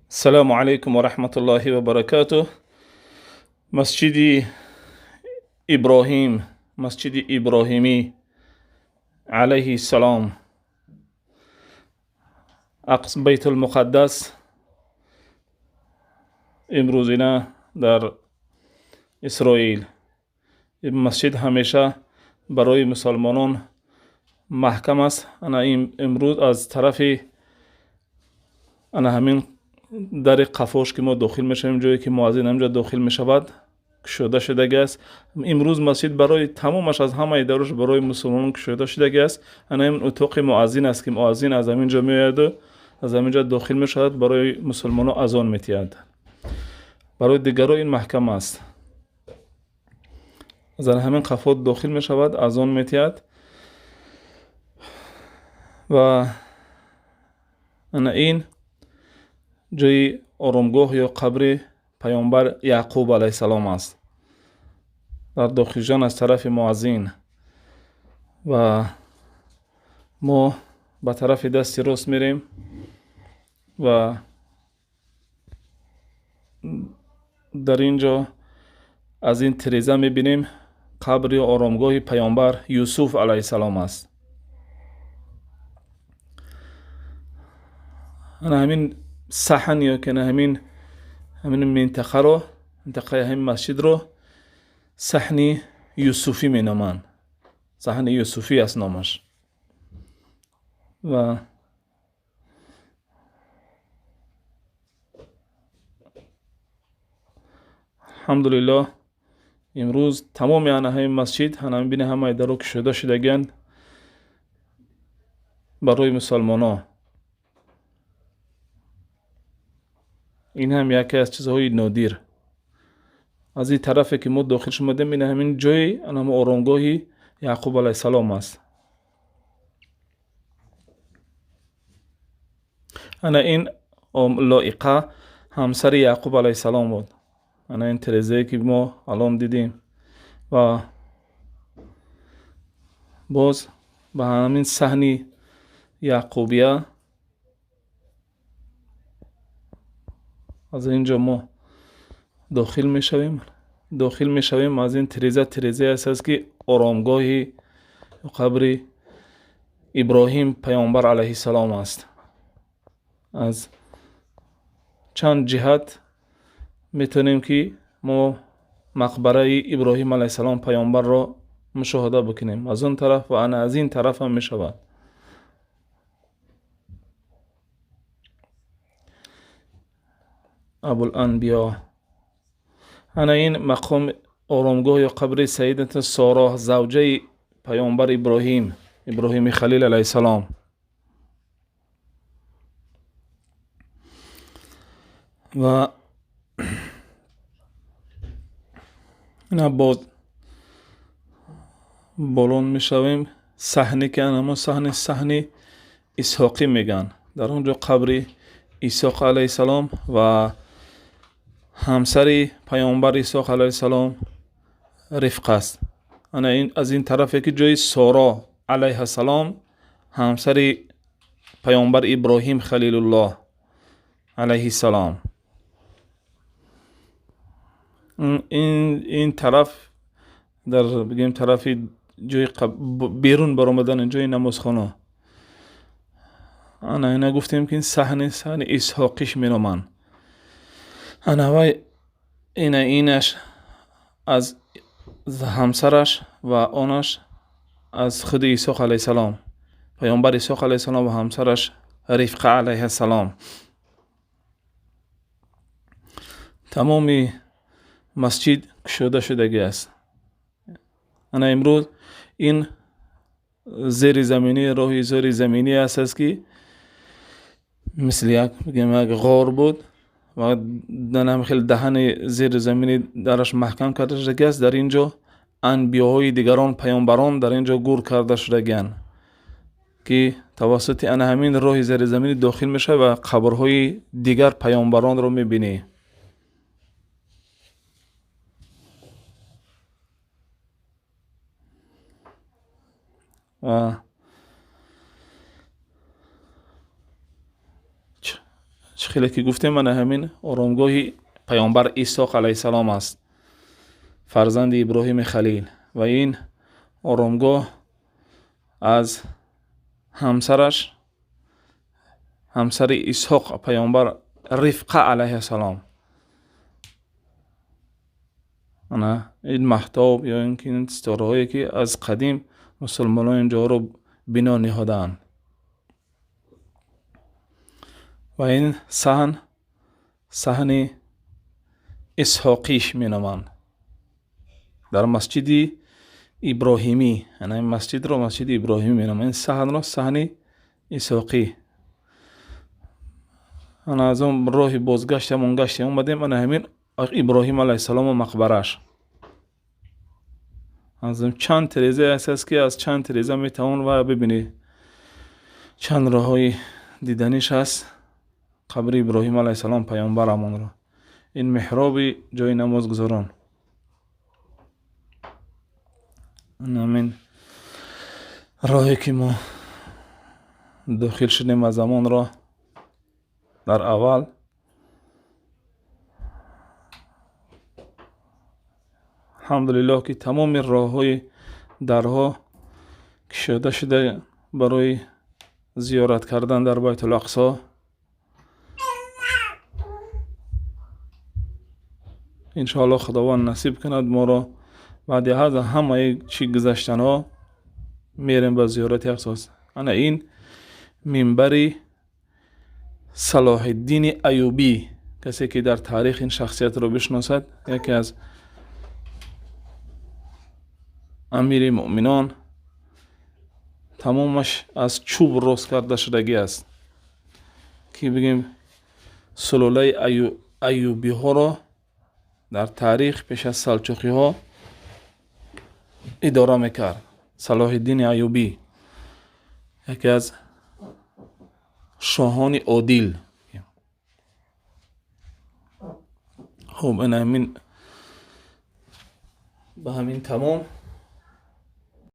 Ассалому алайкум ва раҳматуллоҳи ва баракатуҳ. Масҷиди Иброҳим, масҷиди Иброҳимӣ алайҳи салом, Байтулмуқаддас имрӯзина дар Исроил. Ин масҷид ҳамеша барои мусалмонон маҳкам аст. Ана имрӯз аз тарафи ана ҳамин дари қафош, ки мо дохил мешавем, ҷое ки муаззин ҳамҷо дохил мешавад, кушода шудагӣ аст. Имрӯз масҷид барои тамомаш аз ҳамаи дарош барои мусулмонон кушода шудагӣ аст. Ана ин утоқи муаззин аст, ки муаззин аз ҳамин ҷо меояду аз ҳамин ҷо дохил мешавад, барои мусулмонон азон метиҳад. Барои дигаро ин маҳкам аст. Аз ҳамин қафо дохил мешавад, азон метиҳад. Ва ана ин ҷои оромгоҳ ё қабри паёмбар Яъқуб алайҳиссалом аст. Дар дохилҷон аз тарафи муаззин. Ва мо ба тарафи дасти рост мерем ва дар ин ҷо аз ин тиреза мебинем қабр ё оромгоҳи паёмбар Юсуф алайҳиссалом аст. Ана ҳамин саҳн ё ки ҳамин минтақаро, минтақаи ҳамин масҷидро саҳни Юсуфӣ меноманд. Саҳни Юсуфӣ аст номаш. Ва алҳамдулиллоҳ имрӯз тамоми ана ҳамин масҷид, ана бини ҳамаи даро кушода шудагианд барои мусалмонон. Ин ҳам яке аз чизҳои нодир. Аз ин тарафе ки мо дохил шумадем, ин ҳамин ҷои анам оромгоҳи Яъқуб алайҳиссалом аст. Ана ин лоиқа ҳамсари Яъқуб алайҳиссалом буд. Ана ин тирезае ки мо алон дидем. Ва боз ба ҳамин саҳни Яъқубия аз ин ҷо мо дохил мешавем. Дохил мешавем аз ин тиреза, тирезае аст ки оромгоҳи қабри Иброҳим паёмбар алайҳиссалом аст. Аз чанд ҷиҳат метавонем ки мо мақбараи Иброҳим алайҳиссалом паёмбарро мушоҳида бикунем. Аз он тараф ва ана аз ин тараф ҳам мешавад. Абуланбиё. Ана ин мақом оромгоҳ ё қабри Саидата Соро, завҷаи паёмбар Иброҳим, Иброҳими Халил алайҳиссалом. Ва ина боз болон мешавем. Саҳне ки ана ҳамон саҳни, саҳни Исҳоқӣ мегӯянд. Дар он ҷо қабри Исҳоқ алайҳиссалом ва ҳамсари паёмбар Исҳоқ алайҳиссалом Рифқ аст. Ана ин аз ин тарафе ки ҷои Соро алайҳиссалом ҳамсари паёмбар Иброҳим Халилуллоҳ алайҳиссалом. Ин тараф дар бигем тарафи ҷои берун баромадан ҷои намозхона. Ана ина гуфтем ки ин саҳни, саҳни Исҳоқиш меноманд. Ана вай ина инаш аз ҳамсараш ва онаш аз худи Исҳоқ алайҳиссалом, паёмбар Исҳоқ алайҳиссалом ва ҳамсараш Рифқа алайҳиссалом. Тамоми масҷид кушода шудагӣ аст. Ана имрӯз ин зеризаминӣ, роҳи зеризаминӣ аст ки мисли як, бигем, як ғор буд ва дар ҳамин хел даҳани зеризаминӣ дараш маҳкам карда шудагӣ аст. Дар ин ҷо анбиёҳои дигарон, паёмбарон дар ин ҷо гур карда шудагианд ки тавассути ана ҳамин роҳи зеризаминӣ дохил мешавад ва қабрҳои дигар паёмбаронро мебинӣ. Ва чӣ Хеле ки гуфтем, ана ҳамин оромгоҳи паёмбар Исоқ алайҳиссалом аст, фарзанди Иброҳими Халил. Ва ин оромгоҳ аз ҳамсараш, ҳамсари Исҳоқ паёмбар, Рифқа алайҳиссалом. Ана ин маҳтоб ё ин ки ин ситораҳое, ки аз қадим мусулмонон ин ҷоро бино ниҳодаанд. Ва ин саҳн саҳни Исҳоқиш меноманд дар масҷиди Иброҳимӣ. Ана ин масҷидро масҷиди Иброҳимӣ меноманд, ин саҳнро саҳни Исҳоқӣ. Ана аз он роҳи бозгаштамон гаштем, омадем, ана ҳамин Иброҳим алайҳиссалому мақбараш. Аз чанд тиреза аст, ки аз чанд тиреза метавон ва бибинӣ, чанд роҳҳои диданиш ҳаст қабри Иброҳим алайҳиссалом паёмбарамонро. Ин меҳроби ҷои намозгузорон. Ҳамин роҳе ки мо дохил шудем аз ҳамон роҳ дар аввал. Алҳамдулиллоҳ, ки тамоми роҳҳои дарҳо кушода шуда барои зиёрат кардан дар Байтул Ақсо. Иншоаллоҳ, Худованд насиб кунад моро, баъди аз ҳамаи чӣ гузаштанҳо мерем ба зиёрати Ақсо. Ана ин минбари Салоҳиддини Аюбӣ. Касе ки дар таърих ин шахсиятро бишносад, яке аз амири муъминон, тамомаш аз чӯб рост карда шудагӣ аст, ки бигем сулолаи Аюбиҳоро дар таърих пеш аз Салчуқиҳо идора мекард. Салоҳиддини Аюбӣ яке аз шоҳони одил. Хуб, ина ҳамин, ба ҳамин тамом.